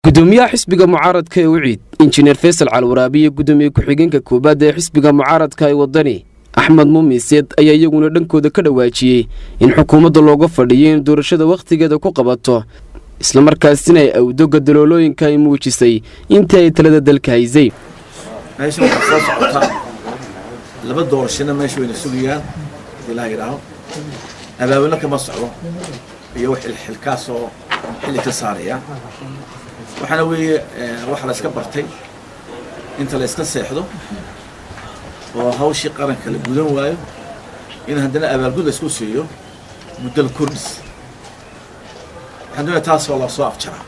Gudoomiyaha xisbiga mucaaradka ee UCID, Injineer Faysal Cali Waraabe, iyo gudoomiye ku-xigeenka koowaad ee xisbiga mucaaradka ee Wadani, Axmed Muumin Seed, ayaa iyaguna dhankooda ka dhawaajiyey in xukuumadda looga fadhiyo in doorashada wakhtigeeda ku qabato, islamarkaasina ay awdo gadaloolooyinka ay muujisay intii ay talada dalka haysay. Meesha waxaa soo socota laba doorashona, meesha wayna sugayaan hadii ilaha yidhaaho. Abaabulna kama socdo iyo wax xilkaasoo xilli ka saaraya. Waxaana weeye waxa la iska bartay inta la iska seexdo oo hawshii qaranka la gudan waayo in haddana abaalgud la isku siiyo muddo la kordhis. Waxaan doonaya taasoo la soo afjaraa,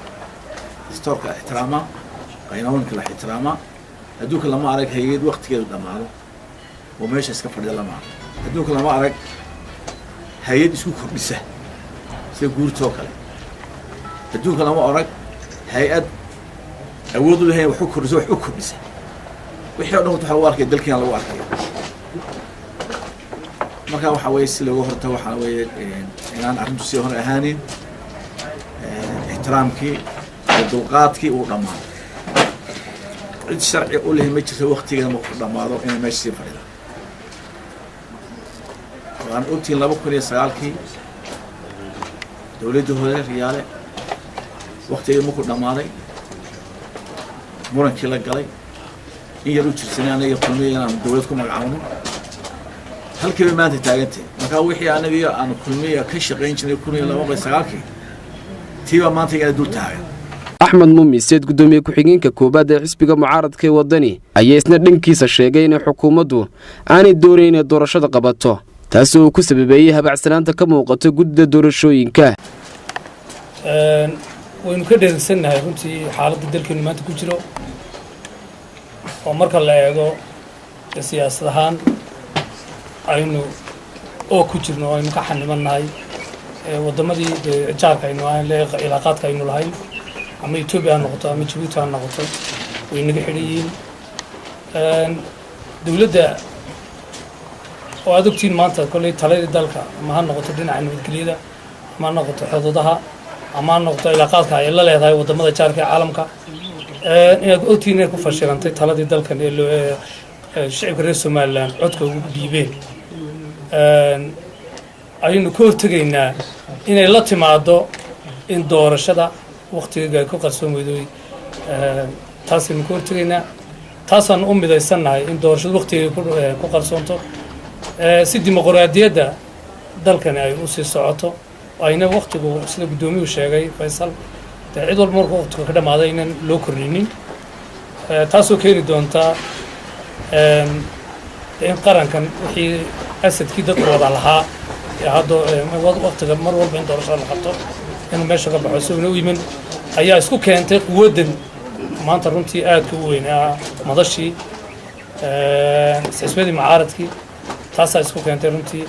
dastoorka la ixtiraamaa, qaynawnka la ixtiraamaa. Adduunka lama arag hay'ad waktigeedu dhammaado oo meesha iska fadhida, lama arag. Adduunka lama arag hay'ad isku kordhisa sida guurtoo kale. Adduunka lama arag hay'ad awood u lahayn wax u kordhisa, wax u kordhisa. Wixii o dhan waxa lagu arkaya dalkiina lagu arkaya. Marka waxa weeye si looga hortago, waxaana weeye inaan arrintu sii hore ahaanin, ixtiraamkii iyo dulqaadkii uu dhammaado. Cid sharci u leh ma jirto waktigeeda markuu dhammaado inay meesha sii fadhida. Waan ogtihiin 2009-kii dowladdii hore Riyaale waktigeeda markuu dhammaaday murankii la galay in yar u jirsanay anaga Kulmiya inaan dowlad ku magacaawno. Halkii bay maanta taagantay. Marka wixii anaga aanu Kulmiya ka shaqayn jirnay 2009-kii, tiibaa maanta igana dul taagan. Axmed Muumin Seed, gudoomiye ku-xigeenka koowaad ee xisbiga mucaaradka ee Wadani, ayaa isna dhankiisa sheegay inay xukuumaddu aanay doonayn inay doorashada qabato, taasi uu ku sababeeyey habacsanaanta ka muuqato guddida doorashooyinka. Waynu ka dheregsannahay runtii xaaladda dalkeenu maanta ku jiro, oo marka la eego siyaasad ahaan aynu oo ku jirno o aynu ka xanibannahay waddamadii dee jaarka aynu ahayn, cilaaqaadka aynu lahayn, ama Etoobiya ha noqoto ama Jabuuti ha noqoto, way naga xidhan yihiin. Dowladda oo aad ogtihiin maanta kolley taladii dalka, ama ha noqoto dhinaca nabadgelyada, ama ha noqoto xuduudaha, ama ha noqoto cilaaqaadka ay la leedahay waddamada jaarka ee caalamka, inaad ogtihiin inay ku fashilantay taladii dalkan ee loo shicibka reer Somaliland codka ugu dhiibeen, ayaynu ka hortegaynaa inay la timaado in doorashada waktigeega ay ku qarsoon weydoy. Taasaynu ka hortegaynaa, taasaanu u midaysannahay in doorashadu waktigeega ku qarsoonto si dimuqraadiyadda dalkani ay usii socoto. Ayna waktigu, sida guddoomiyuhu sheegay Faysal, dee cid walba markuu waktigu ka dhamaaday inaan loo kordhinin, taasoo keeni doonta in qarankan wixii asadkii dadku wada lahaa hadda waktiga mar walba in doorashada la qabto inuu meesha ka baxo isaguna u yimin ayaa isku keentay quwaddan maanta runtii aadka u weyn ah, madashii xisbiyadii mucaaradkii taasaa isku keentay runtii.